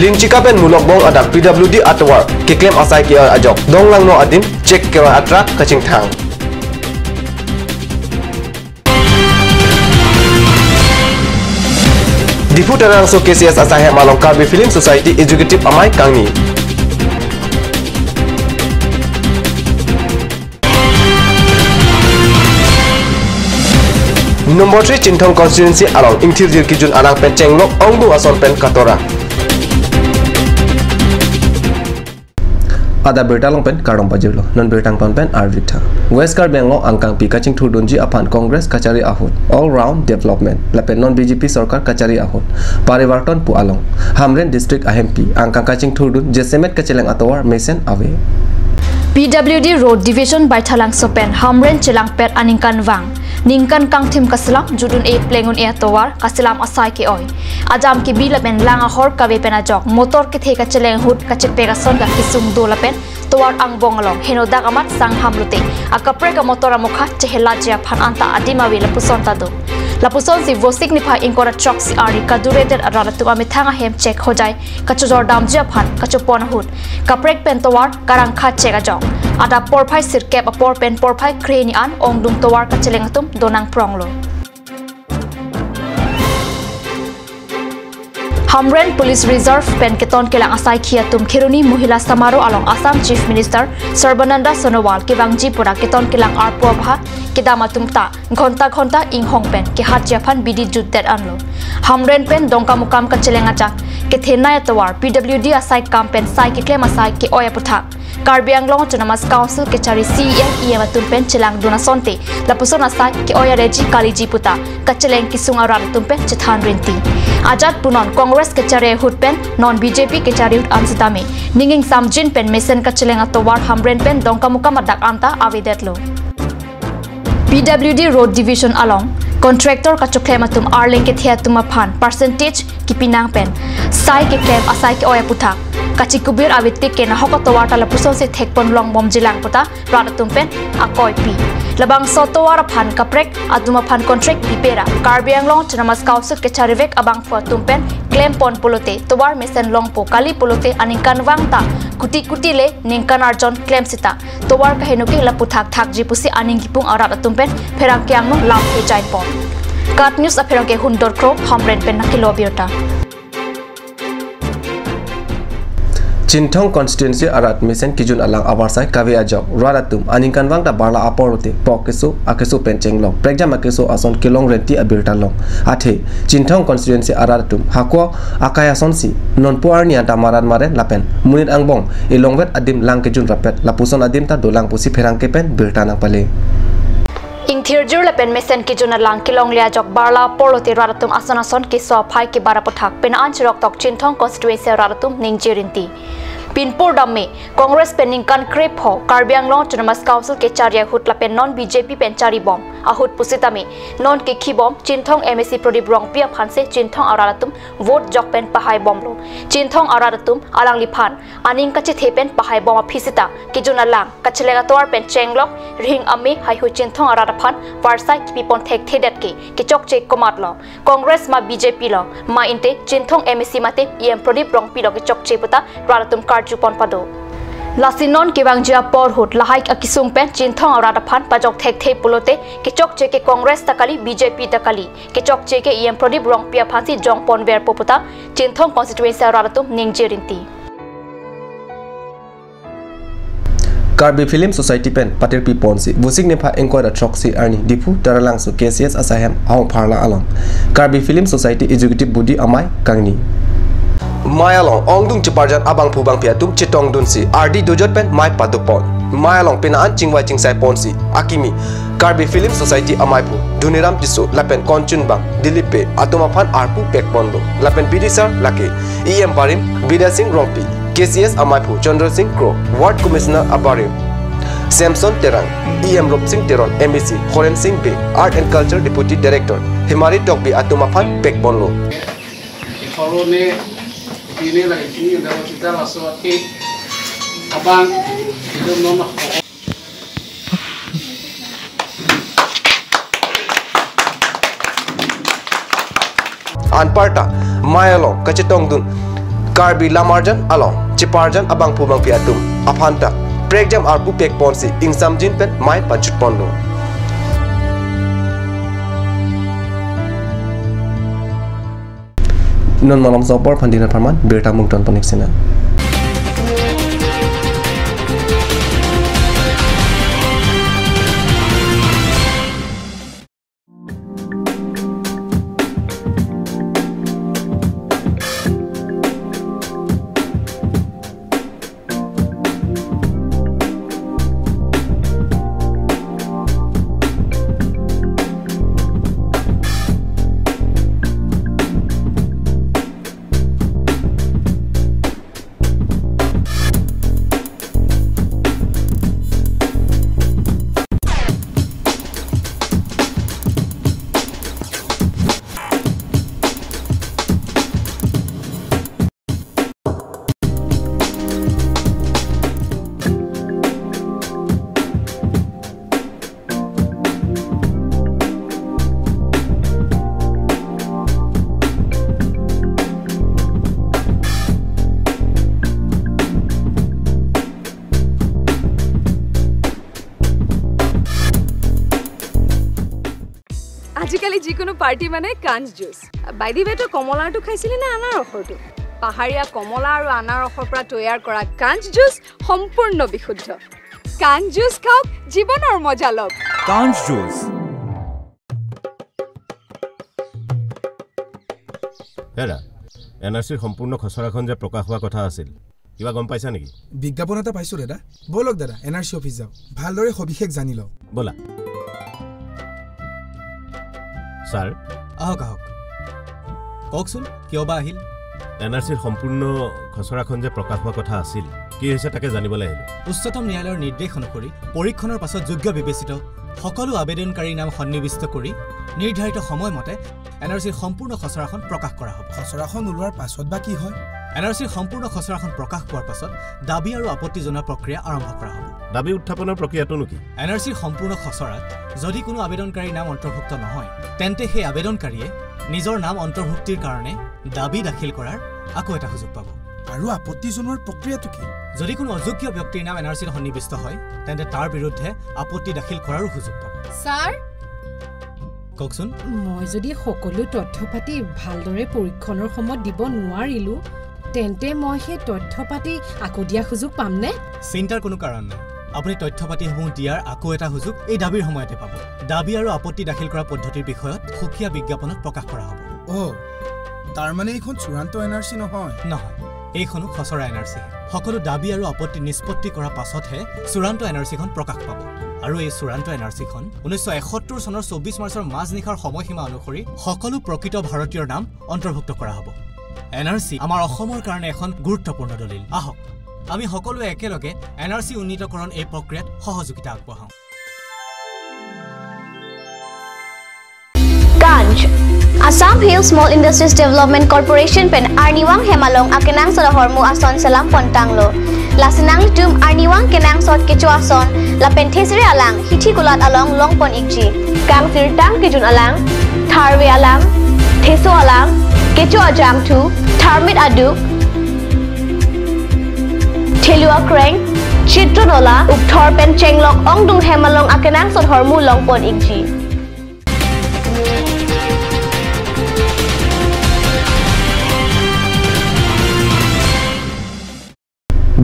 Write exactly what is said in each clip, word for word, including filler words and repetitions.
Ingchika pen Mulokbong adap P W D atovar keklem asai ke-oi ajok donglangno adim chek keroi a-truck kachingthang. Diphu Taralangso K C S asaihem along Karbi Film Society Executive amei kangni. Number three Chinthong constituency along ingthirjir kejun arang pen chenglok ongdung ason pen katora. Adap birta along pen kardom pajirlo. Non birta angton pen arjutha. West Karbi Anglong angkangpi kachingthurdunji aphan Congress kachari ahut All Round Development lapen non B J P sorkar kachari ahut Parivarton pu along Hamren district ahempi angkang kachingthurdun jasemet kacheleng atovar mesen ave. P W D Road Division Baithalangso pen Hamren chelangpet aningkanvang ningkan kangthim kaselam judun-e pleng un-e atovar kaselam asai ke-oi. Ajam kebi lapen lang ahor kave pen ajok motor kethe kacheleng ahut kachepek ason ka kesung do lapen tovar angbong along henodak amat sangham lote akaprek amotor amokha chehelaji aphan anta adim ave lapuson ta do. Lapusonsi Vosik niphai ingkoi ra throksi arni kaduredet arat atum amethang ahem chek hojai kachojordamji aphan kachopon ahut kaprek pen tovar karangkha chek ajok. Adap porphai sirkep apor pen porphai krehini an ongdung tovar kacheleng atum donangpronglo. Hamren Police Reserve pen keton kelang asaikhi atum Kheroni Mohila Samaro along Assam Chief Minister Sarbananda Sonowal kevangji pura keton kelang arpu abha kedam atum ta ghonta ghonta inghong pen kehatji aphan bidi jutdet anlo. Hamren pen Dongkamukam kacheleng ajak kethenei atovar P W D asai kam pen sai keklem asai ke-oi aputhak Karbi Anglong Autonomous Council kechari C E M, E M atum pen chelangdun asonte lapuson asai ke-oi areji kaliji puta kacheleng kesung arat atum pen chethan rinti. Ajat punon Congress kechari ahut pen non B J P kechari ahut an sitame ning ingsamjin pen mesen kacheleng atovar Hamren pen Dongkamukam adak anta avedetlo. P W D Road Division along contractor kachoklem atum arleng kethe atum aphan percentage kepinang pen sai keklem asai ke-oi aputhak kachikubir avetik ke nahok atovar ta lapusonsi thekpon longbomjilang puta rat atum pen akoipi. Labangso tovar aphan kaprek atum aphan contract pipera Karbi Anglong Autonomous Council kecharivek abangphu atum pen klempon pulote tovar mesen longpo kali pulote aningkanvang ta kuti kuti le ningkan arjon klem sita tovar kaheno ke lapu thakthakji pusi aning kipung arat atum pen pherangke angno lamthe jaipon. KAT News apherangke Hundor Kro Hamren pen nangkelo birta. Chinthong constituency arat mesen kejun alang avarsai kave ajok rat atum aningkanvang ta barla apor lote pok keso akeso pen chenglok prekjam akeso ason kelong renti abirta long. Athe Chinthong constituency arat atum hako akai asonsi nonpu arni anta maran maren lapen monit angbong elongvet adim lang kejun rapet lapuson adim ta dolang pusi pherangke pen birta nangpale. Ingthirjir lapen mesen kejun alang kelongle ajok barla apor lote rat atum ason ason keso aphai kebar aputhak pena an chiroktok Chinthong constituency rat atum ningje rinti. Pinpur damme Congress pen ningkan krepho Karbi Anglong Autonomous Council kechari ahut lapen non B J P pen charibom ahut pusitame non kekhibom Chinthong M A C Pradip Rongpi aphansi Chinthong arat atum vote jok pen pahaibomlo. Chinthong arat atum alangliphan aning kachethe pen pahaibom aphi sita kejun alang kacheleng atovar pen chenglok rihing ame haihui Chinthong arat aphan varsai kipipon thekthedet ke kechokche komatlo, Congress ma B J P lo, ma inte Chinthong M A C mate E M Pradip Rongpi lo kechokche puta rat atum karjupon pado. Lasi non kevangji apor ahut lahai akesung pen Chinthong arat aphan pajok thekthe pulote kechokche ke Congress ta kali, B J P ta kali, kechokche ke E M Pradip Rongpi aphansi jongponverpo puta Chinthong constituency arat atum ningje rinti. Karbi Film Society pen patirpiponsi Vosik niphai ingkoi ra throksi arni Diphu Taralangso K C S asaihem ahong pharla along Karbi Film Society Executive Body amei kangni. Mei along ongdung cheparjan abangphu bangphi atum chetongdunsi ardi dojot pen mei padopon. Mei along pena an chingvai chingsaiponsi akimi Karbi Film Society ameiphu Dhoniram Tisso lapen konchunbang Dilip Bey atum aphan arpu pekponlo lapen bidisar lake E M barim Bidya Sing Rongpi, K C S ameiphu Chandra Sing Kro, Ward Commissioner abarim Samson Terang, E M Rupsing Teron, M A C Horen Sing Bey, Art and Culture Deputy Director Himari Tokbi atum aphan pekponlo. Ikhorone, ini lagi sini ada kita langsung ke abang itu nomor. Anparta mei along kachetongdun Karbi lamarjan along cheparjan abangphu bangphi atum aphanta prekjam arpu pekponsi ingsamjin pen mei pajutponlo. Non malom sopor phan Dinar Parman, birta mungton ponik sina. আজিকালি যিকোনো পাৰ্টি মানে কাঞ্চ juice. By the ৱে, তই কমলাৰটো খাইছিলি নে আনাৰসৰটো? পাহাৰীয়া কমলা আৰু আনাৰসৰ পৰা তৈয়াৰ কৰা কাঞ্চ জুচ সম্পূৰ্ণ বিশুদ্ধ। কাঞ্চ জুচ খাওক, জীৱনৰ মজা লওক। কাঞ্চ জুচ। দাদা, এন আৰ চিৰ সম্পূৰ্ণ খচৰাখন যে প্ৰকাশ হোৱা কথা আছিল, কিবা গম পাইছা নেকি? বিজ্ঞাপন এটা পাইছো দাদা। বলক দাদা, এন আৰ চি অফিচ যাওঁ, ভালদৰে সবিশেষ জানি লওঁ। ব'লা। ছাৰ। আহক, আহক। কওকচোন, কিয় বা আহিল? এন আৰ চিৰ সম্পূৰ্ণ খচৰাখন যে প্ৰকাশ হোৱা কথা আছিল, কি হৈছে তাকে জানিবলৈ আহিলো। উচ্চতম ন্যায়ালয়ৰ নিৰ্দেশ অনুসৰি পৰীক্ষণৰ পাছত যোগ্য বিবেচিত সকলো আবেদনকাৰীৰ নাম সন্নিৱিষ্ট কৰি নিৰ্ধাৰিত সময়মতে এন আৰ চিৰ সম্পূৰ্ণ খচৰাখন প্ৰকাশ কৰা হ'ব। খচৰাখন ওলোৱাৰ পাছত বা কি হয়? এন আৰ চিৰ সম্পূৰ্ণ খচৰাখন প্ৰকাশ পোৱাৰ পাছত দাবী আৰু আপত্তি জনোৱা প্ৰক্ৰিয়া আৰম্ভ কৰা হ'ব। দাবী উত্থাপনৰ প্ৰক্ৰিয়াটোনো কি? এন আৰ চিৰ সম্পূৰ্ণ খচৰাত যদি কোনো আবেদনকাৰীৰ নাম অন্তৰ্ভুক্ত নহয়, তেন্তে সেই আবেদনকাৰীয়ে নিজৰ নাম অন্তৰ্ভুক্তিৰ কাৰণে দাবী দাখিল কৰাৰ আকৌ এটা সুযোগ পাব। আৰু আপত্তি জনোৱাৰ প্ৰক্ৰিয়াটো কি? যদি কোনো অযোগ্য ব্যক্তিৰ নাম এন আৰ চিত সন্নিৱিষ্ট হয়, তেন্তে তাৰ বিৰুদ্ধে আপত্তি দাখিল কৰাৰো সুযোগ পাব। ছাৰ? কওকচোন। মই যদি সকলো তথ্য পাতি ভালদৰে পৰীক্ষণৰ সময়ত দিব নোৱাৰিলো, তেন্তে মই সেই তথ্য পাতি আকৌ দিয়া সুযোগ পামনে? চিন্তাৰ কোনো কাৰণ নাই। আপুনি তথ্য পাতিসমূহ দিয়াৰ আকৌ এটা সুযোগ এই দাবীৰ সময়তে পাব। দাবী আৰু আপত্তি দাখিল কৰা পদ্ধতিৰ বিষয়ত সুকীয়া বিজ্ঞাপনত প্ৰকাশ কৰা হ'ব। অ', তাৰমানে এইখন চূড়ান্ত এন আৰ চি নহয়? নহয়, এইখনো খচৰা এন আৰ চি। সকলো দাবী আৰু আপত্তি নিষ্পত্তি কৰা পাছতহে চূড়ান্ত এন আৰ চিখন প্ৰকাশ পাব। আৰু এই চূড়ান্ত এন আৰ চিখন ঊনৈছশ এসত্তৰ চনৰ চৌব্বিছ মাৰ্চৰ মাজনিশাৰ সময়সীমা অনুসৰি সকলো প্ৰকৃত ভাৰতীয়ৰ নাম অন্তৰ্ভুক্ত কৰা হ'ব। এন আৰ চি আমাৰ অসমৰ কাৰণে এখন গুৰুত্বপূৰ্ণ দলিল। আহক, আমি সকলোৱে একেলগে এন আৰ চি উন্নীতকৰণ এই প্ৰক্ৰিয়াত সহযোগিতা আগবঢ়াওঁ। Ganj. Assam Hill Small Industries Development Corporation pen arnivang hem along akenangsot ahormu ason selam pon tanglo. Lasi nanglitum arnivang kenangsot kecho ason lapen thesere alang hithi kulat along longpon ikji. Kangsirtang kejun alang, tharve alang, theso alang, kecho ajangthu, tharmit aduk, thelu akreng, chitro nola, ukthor pen chenglok ongdung hem along akenangsot ahormu longpon ikji.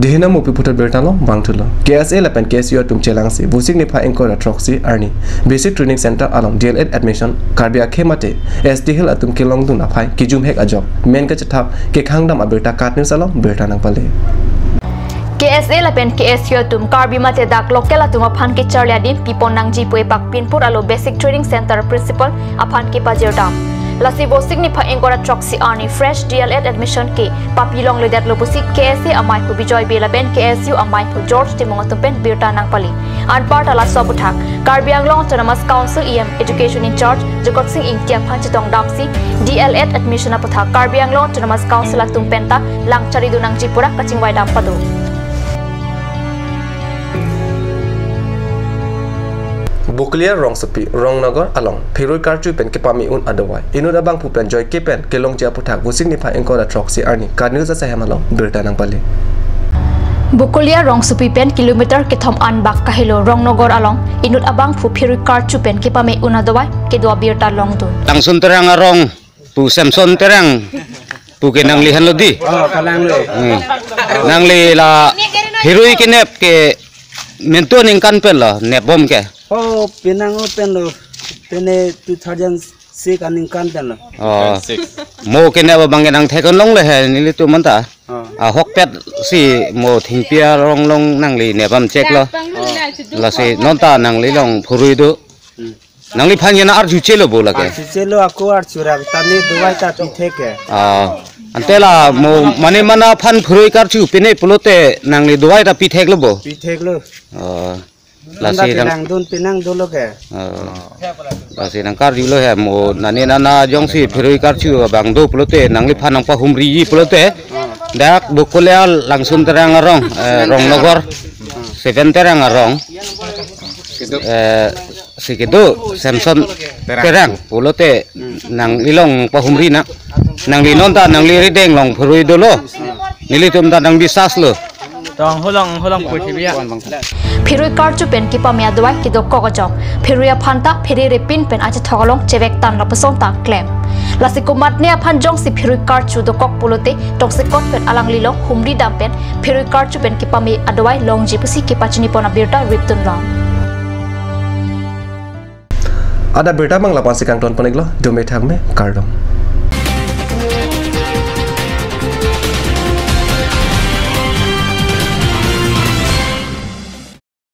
Dihina mupi puthot birta along bangthulo. K S A lapen K S U atum chelangsi Vosik niphai ingkoi ra throksi arni Basic Training Center along D L Ed admission Karbi akhei mate S T Hill atum kelongdun aphai kejumhek ajok men kachethap kekhangdam abirta KAT News along birta nangpale. K S A lapen K S U atum Karbi mate dak local atum aphan kecharli adim pipon nangji pu epak Pinpur alo Basic Training Center Principal aphan kepajirdam. Lasi Vosik niphai ingkoi ra throksi arni fresh D L Ed admission ke papi longledetlo pusi K S A amei aphu Bijoy Bey lapen K S U amei aphu George Timung atum pen birta nangpale. Anparta laso aputhak Karbi Anglong Autonomous Council E M Education in Charge Jagat Sing Ingti aphan chetongdamsi D L Ed admission aputhak Karbi Anglong Autonomous Council atum penta lang charidun nangji pura kachingvaidam pado. Bokolia rongsopi Rongnogor along phirui karchu pen kepame un adovai inut abangphu pen joike pen kelongji aputhak Vosik niphai ingkoi ra throksi arni Ka-news asahem along birta nangpale. Bokolia rongsopi pen kilometer kethom an bak kahelo Rongnogor along inut abangphu phirui karchu pen kepame un adovai kedo abirta longdun. Langsun Terang arong pu Samson Terang pu ke nangli henlo di. Oh, kalang lo. Hmm. Nangli la phirui kenep ke mentu aningkan pen lo nepbom ke? Oh, penang o pen lo. Pene two thousand six aningkan pen lo. Oh. Mo kenep abang ke nangthek-an longle he nelitum anta. Oh. Ahokpet si mo thengpi arong along nangli nepbom chek lo. Oh. Lasi nonta nangli along phirui do. Hmm. Nangliphan yen arju chelo bo lake? Arju chelo, ako arju ra tame dovai ta pithek ke. Ah, ante la mo mane mana aphan phirui karchu pine pulote nangli dovai ta pithek lo bo? Pithek lo. Ah, lasi nang dun pinang dolo ke. Ah, lasi nangkarjulo he mo nane nana jongsi phirui karchu abang do pulote nangliphan nangpahumriji pulote. Ah. Dak Bokolia Langsun Terang arong, eh, Rongnogor, Seven Terang arong. Eh, si kedo Samson Terang. Terang pulote nangli along pahumri nang. Nangli nonta nangli rideng along phirui dolo. Nelitum ta nang bisas lo. Tong holong holong pu si biya. Phirui karchu pen kepame adovai kedokok ajok phirui aphan ta phere repin pen achethok along chevek tan lapuson ta klem. Lasi komatne aphan jongsi phirui karchu dokok pulote tongsekot pen alangli along humri dam pen phirui karchu pen kepame adovai longji pusi kepachini pon abirta ripdun long. Adap birta abang lapu-an si kangton pon-iklo, dome thakme, kardom.